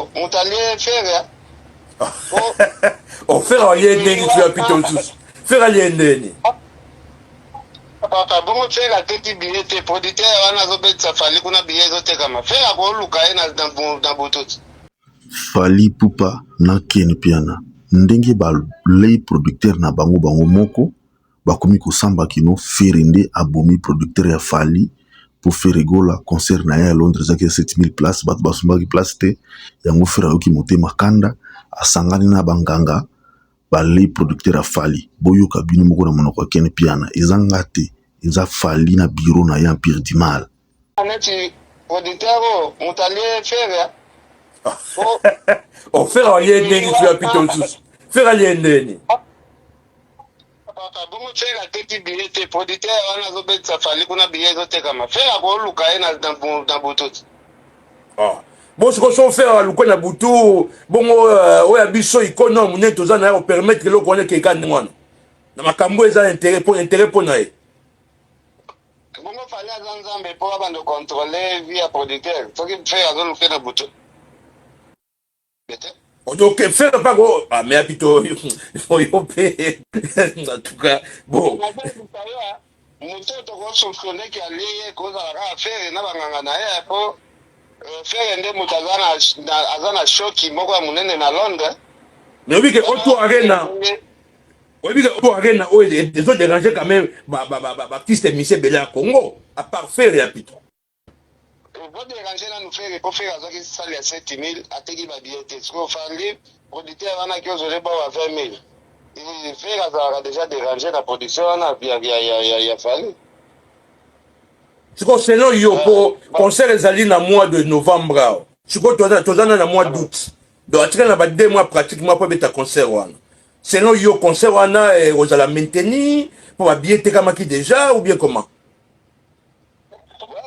oyo moto alie Ferre. Oh, Ferre alie ndeni tu apito mosusu. Ferre alie ndeni. Papa, bongo Ferre ateki billet te, producteur wana azobetisa Fally kuna billet ezotekama. Ferre akoluka ye na butu. Fally Ipupa na Ken Mpiana ndenge balei producteur na bango bango moko bakomi kosamba kino Ferre nde abomi producteur ya Fally po Ferre Gola concert na ye ya Londres ezalaki ya 7000 places bato basombaki place te yango Ferre ayoki motema kanda asangani na banganga balei producteur ya Fally boyoka bino moko na monoko ya Ken Mpiana eza nga te eza Fally na bureau na ye Empire du Mal. Neti producteur oyo moto alie Ferre. Oh, Ferre alie ndeni tu apito mosusu. Ferre alie ndeni. Papa, bongo Ferre ateki billet te, producteur wana azobetisa Fally kuna billet ezotekama. Ferre akoluka ye na butu. Ah. Bon sikoyo so Ferre aluka na butu bongo euh, oyo ya biso icône oyo monene toza na ye opermettre eloko wana ekeka ndenge wana na makambo eza intérêt mpo intérêt mpo na ye. Bongo Fally aza nzambe mpo abanda contrôler vie ya producteur soki Ferre azoluka na butu. Donc, faire pas go. Ah, mais plutôt, en tout cas, bon. Moto tokosoupçonne ke alie ye kozala kaka Ferre na banganga na ye po euh, Ferre nde moto aza na shoki moko ya monene na Londres. Mais oyebi ke O2 Arena, oyebi ke O2 Arena oyo ezo déranger quand même ba ba ba ba artiste musicien ebele ya Congo, à part Ferre ya Pito. Bo déranger nanu Ferre po Ferre azwaki salle ya 7000 ateki ba billets te sikoyo Fally producteur wana ki ozole bawa 20000 Ferre azalaka déjà déranger na production wana ya ya ya ya, ya Fally. Sikoyo selon yo po concert ezali na mois de novembre awa sikoyo toza na mois d'août donc atikali na ba 2 mois pratiquement po abeta concert wana. Selon yo concert wana ekozala maintenu po ba billets etekamaki déjà ou bien comment?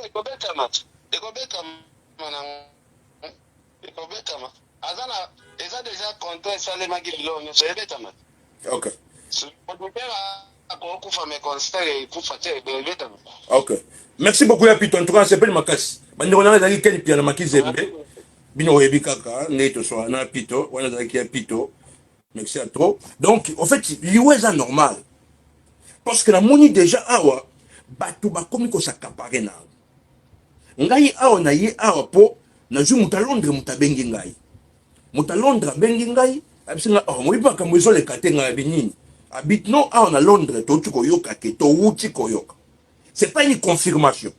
Ekobetama, ekobetama na ekobetama aza na eza deja contrat esalemaki biloko nyonso ebetama. Ok. Producteur akokufa mais concert ekufa te, ebetama. Ok. Merci beaucoup ya Pito, en tout cas nasepeli makasi. Bandeko na ngai ezalaki Ken Piana Makizembe. Bino oyebi kaka ndenge toswana na Pito, wana ezalaki ya Pito. Merci à trop. Donc, en fait, liwa eza normal. Parce que namoni déjà awa bato bakomi kosakapare na ngai awa na ye awa po nazwi moto ya Londres, moto abengi ngai, moto ya Londres abengi ngai, abisi ngai oh, moyebi makambo ezoleka te. Ngai abi nini? Abi non, awa na Londres touti koyoka ke touti koyoka, c'est pas une confirmation.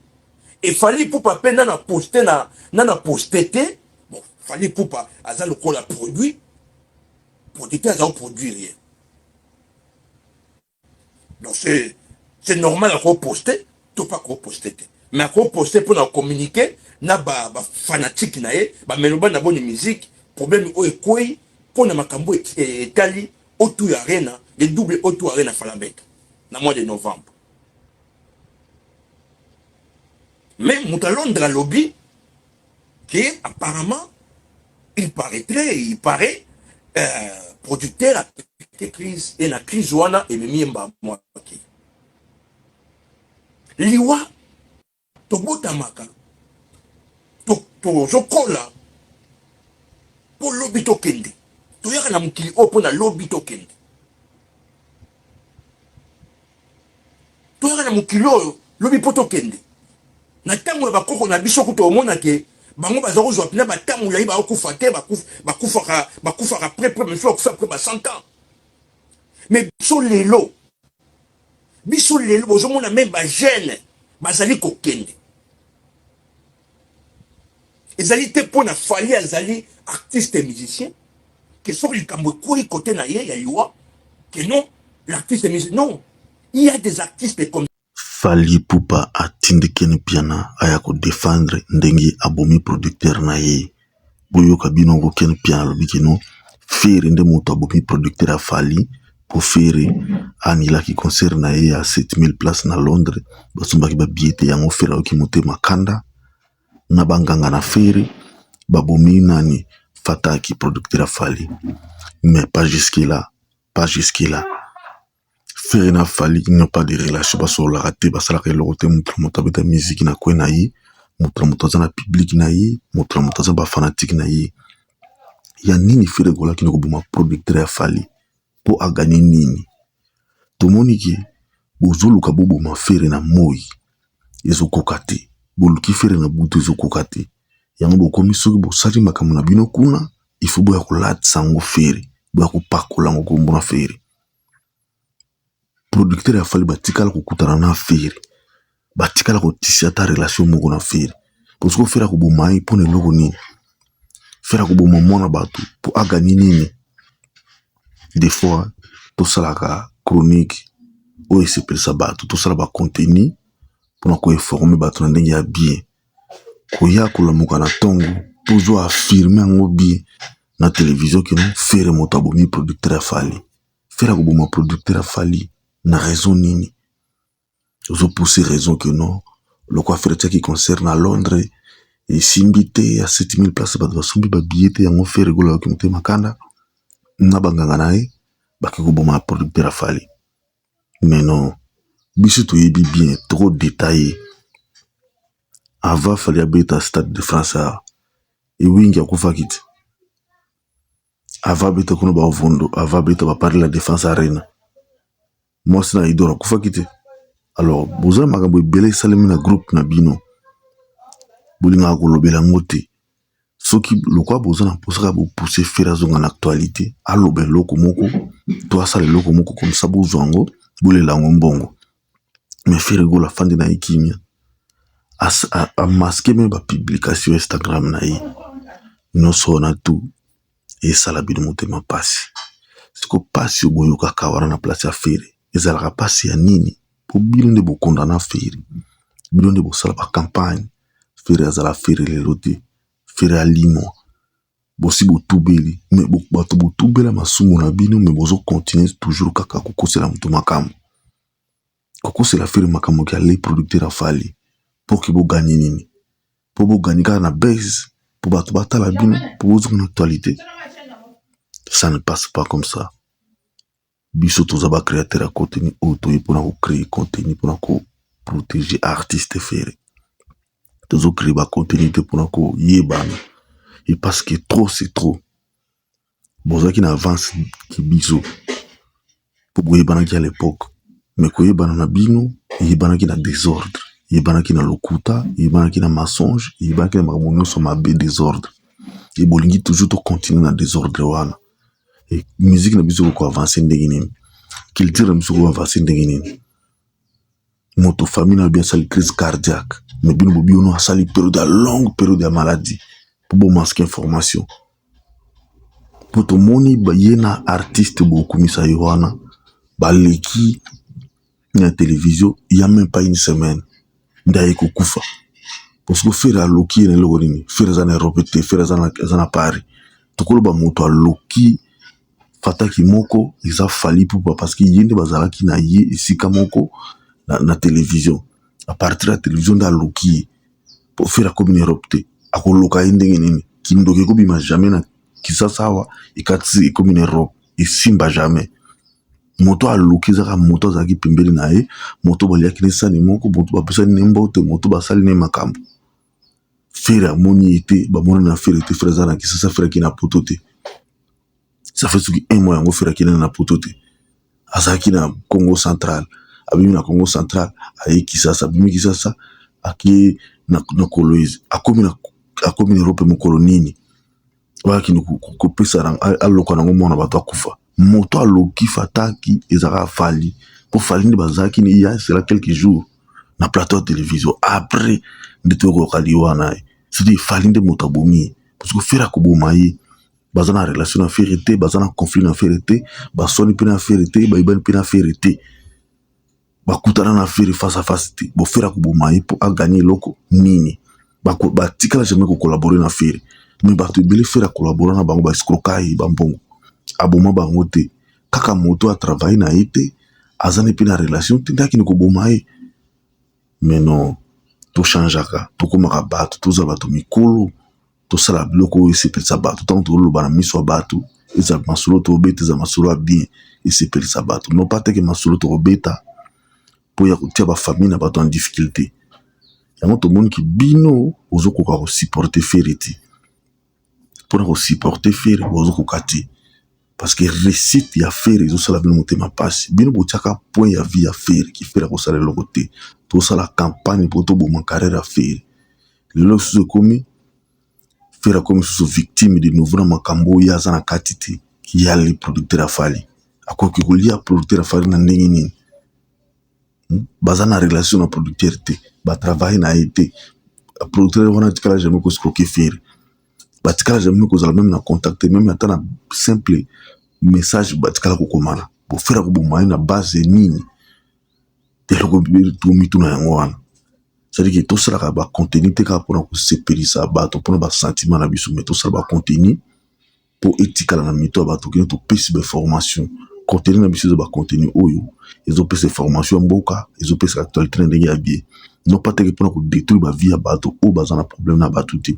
E Fally Ipupa mpe nana poste na nana poste te. Bon, Fally Ipupa aza lokola produit, producteur aza koproduire ye, donc c'est normal akoposte to pas koposte te, mais akoposte mpona communiquer na bafanatique ba na ye, bameloba na boni musique. Problème oyo ekwei mpona makambo etali O2 Arena, le double O2 Arena Falabeta na mois de novembre. Mais moto ya Londres alobi ke apparemment il paraîtrait, il paraît producteur apeke crise e na crise wana ememi ye mbamwaki liwa. Tobotamaka, tozokola mpo lobi tokende. Toyaka na mokili oyo mpo na lobi tokende. Toyaka na mokili oyo lobi mpo tokende. Na ntango ya bakoko na biso kuta omona ke bango baza kozwa mpena batango molai, bakokufa te, bakufaka près près, mosusu bakufa près ba 100 ans. Mais biso lelo, biso lelo bozomona même bajeune bazali kokende. Ezali te mpo na Fally azali artiste musicien ke soki likambo ekwei kote na ye ya liwa ke non, l'artiste musicien, non, il y a des artistes comme Fally Ipupa atindi Ken Mpiana aya ko defendre ndenge abomi producteur na ye. Boyoka bino ngo Ken Mpiana alobi kino Ferre nde moto abomi producteur ya Fally po Ferre anilaki concert na ye ya 7000 places na Londres, basombaki ba billet te, yango Ferre ayoki motema kanda na banganga na Ferre babomi nani Fataki producteur ya Fally. Mais pas jusque là, pas jusque là. Ferre na Fally ils n'ont pas de relation, basololaka te, basalaka eloko te. Moto na moto abeta musique na coin na ye, moto na moto aza na public na ye, moto na moto aza ba fanatique na ye. Ya nini Ferre Gola akende koboma producteur ya Fally po a gagner nini? Tomoni ke bozoluka boboma Ferre na moyi ezokoka te, boluki Ferre na butu ezokoka te. Yango bokomi soki bosali makambo na bino kuna il faut boya kolatisa yango Ferre, boya kopakola yango kombo na Ferre. Producteur ya Fally batikala kokutana na Ferre, batikala kotisi ata relation moko na Ferre. Parce que Ferre akoboma ye mpona eloko nini? Ferre akoboma mwana bato mpo aganye nini? Des fois tosalaka chronique oyo esepelisa bato, tosala ba contenu mpona koinforme bato na ndenge ya bien. Koya kolamuka na ntongo mpo affirme yango bien na télévision que non, Ferre moto abomi producteur ya Fally. Ferre akoboma producteur ya Fally na raison nini? Ozopousse raison que non, lokwa Ferre atiaki concert na Londres esimbi te, ya 7000 place bato basombi ba billet te, yango Ferre Gola ayoki motema kanda na banganga na ye bake koboma producteur ya Fally. Mais non, biso toyebi bien, trop détaillé. Avant Fally abeta Stade de France awa, Ewingi akufaki te. Avant abeta kuna bavondo, avant abeta ba Paris La Défense Arena, mwasi na Idor akufaki te. Alors boza makambo ebele esalemi na groupe na bino, bolingaka kolobela yango te. Soki lokwa boza na mposa kaka bopousse Ferre azonga na actualité, aloba eloko moko to asala eloko moko comme ça bozwa yango, bolela yango mbongo. Mais Ferre Gola afandi na ye kimia, amasquer même ba publication Instagram na ye nyonso wana, tu esala bino motema mpasi. Siko mpasi oyo boyokaka wana na place ya Ferre ezalaka mpasi ya nini? Po bino nde bokondana Ferre, bino nde bosala ba campagne Ferre azala Ferre lelo te, Ferre alimwa. Bosi botubeli, mais bato botubela masumu na bino, mais bozocontinue toujours kaka kokosela moto makambo, kokosela Ferre makambo que ale producteur ya Fally pour que boganye nini? Mpo boganye kaka na base, mpo bato batala bino, mpo bozonga na actualité. Ça ne passe pas comme ça. Biso toza ba créateur ya contenu oyo toye mpona kocréer contenu mpona koprotéger artiste Ferre. Tozocréer ba contenu te mpona koyebana, et parce que trop c'est trop. Bozalaki na avance que biso mpo boyebanaki à l'époque, mais koyebana na bino eyebanaki na désordre, eyebanaki na lokuta, eyebanaki na mensonge, eyebanaki na makambo nyonso mabe, désordre. E bolingi toujours tocontinue na désordre wana. E musique na biso koavance ndenge nini? Culture na biso koavance ndenge nini? Moto famille na bi asali crise cardiaque, mais bino bobi ono asali période ya longue période ya maladie mpo bomasquer information, mpo tomoni ye na artiste bokumisa ye wana baleki na télévision ya même pas une semaine nde aye kokufa. Parce que Ferre aloki ye na eloko nini? Ferre aza na Europe te, Ferre aza na Paris. Tokoloba moto aloki Fataki moko eza Fally Ipupa, parce que ye nde bazalaki na ye esika moko na télévision. À partir ya télévision nde aloki ye, po Ferre akomi na Europe te, akoloka ye ndenge nini? Kindoki ekobima jamais na Kisasa awa ekatisi ekomi na Europe, esimba jamais. Moto aluki ezaka moto azalaki pembeni na ye, moto baliaki ne sani moko, moto bapesani ne mbote, moto basali ne makambo. Ferre amoni ye te, bamoni na Ferre te. Ferre aza na Kisasa, Ferre aki na Poto te. Ça fait soki un mois yango Ferre akendaki na Poto te, azalaki na Congo Central. Abimi na Congo Central, aye Kisasa, abimi Kisasa, ake na Kolwezi, akomi na Europe mokolo nini oyo akende kopesa aloka nango mwana bato akufa? Moto aloki Fataki ezalaka Fally, mpo Fally nde bazalaki ni ya cela quelques jours na plateau ya télévision. Après nde toyokoyoka liwa na ye. C'est Fally nde moto abomi ye, parce que Ferre akoboma ye, baza na relation na Ferre te, baza na conflit na Ferre te, baswani mpe na Ferre te, bayibani mpe na Ferre te, bakutana na Ferre face à face te. Bo Ferre akoboma ye mpo aganye eloko nini? Batikala jamais kocollaborer na Ferre, mais bato ebele Ferre acollabora na bango, baescroka ye bambongo, aboma bango te. Kaka moto atravaille na ye te, aza ne mpe na relation te, nde akende koboma ye. Mais non, tochangeaka, tokomaka bato, tozala bato mikolo, tosala biloko oyo esepelisa bato. Ntango toloba na miso ya bato, eza masolo tobeta, eza masolo ya bien, esepelisa bato, non pas teke masolo tokobeta mpo ya kotia bafamille na bato en difficulté. Yango tomoniki bino ozokoka kosupporter Ferre te. Mpona kosupporter Ferre bozokoka te, parce que réussite ya Ferre ezosala bino motema mpasi. Bino botiaka point ya vie ya Ferre ki Ferre akosala eloko te. Tosala campagne mpo toboma carrière ya Ferre. Lelo susu ekomi Ferre akomi susu victime de nouveau na makambo oyo aza na kati te. Yali producteur ya Fally, akoki kolia producteur ya Fally na ndenge nini? Baza na relation na producteur te, batravaille na ye te. Producteur wana atikala jamais koescroquer Ferre, batikala jamais kozala même na contact, même ata na simple message batikala kokomana. Bo Ferre akoboma ye na base nini? Eloko tomituna yango wana. C'est-à-dire que tosalaka bacontenu te kaka mpona kosepelisa bato, mpona basentiment na biso, mais tosala bacontenu mpo etikala na mito ya bato kende topesi bainformation. Contenu na biso eza bacontenu oyo ezopesa information ya mboka, ezopesa actualité na ndenge ya bien, non pas teke mpona kodétruire bavie ya bato oyo baza na problème na bato te.